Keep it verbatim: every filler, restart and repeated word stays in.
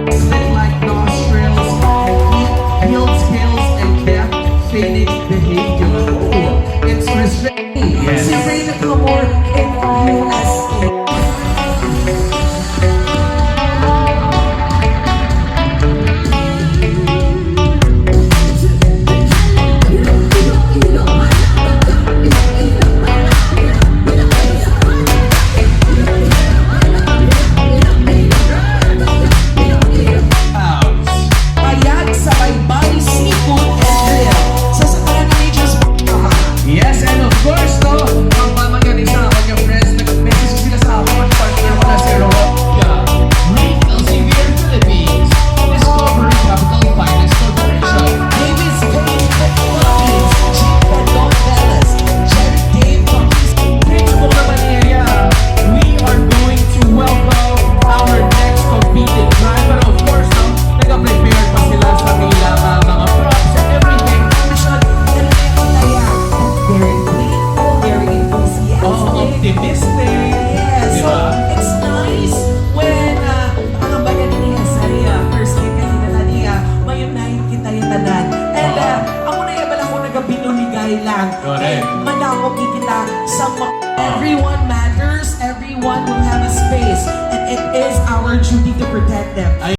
Slit like nostrils, heat, healed scales, and death, faded behavior. Ooh, it's restraining. Yes. Si Reyna Clamor in U S A. Payag sa Baybay Seafood and Grill. Sa Santa Ana Beaches. Yes, and of course, no, ang mga isa, ang inyong friends, nag-message sila sa akon, partner ko na si Rob. Meet Elsevier Philippines, Discovery Capital Finance Corporation, Davis Paint Technologies, Chief Don Velas, Jerry Dave Baptista, Principal Manila. We are going to welcome our next competing driver. Of course, no, nag-prepare pa sila sa ilang, ah, mga props and everything. Mission, pero may kita yan. Very grateful, very enthusiastic. Oh, optimistic. Yes. Di So, ba? It's nice when, ah, ang bayanihan sa iya, first time ka kita niya, may unite kita yung tanan. And, ah, amo na yan, bala ko nagabinuligay lang. Correct. And madamo kita sa ma- Ah. Everyone matters, everyone will have a space, and it is our duty to protect them.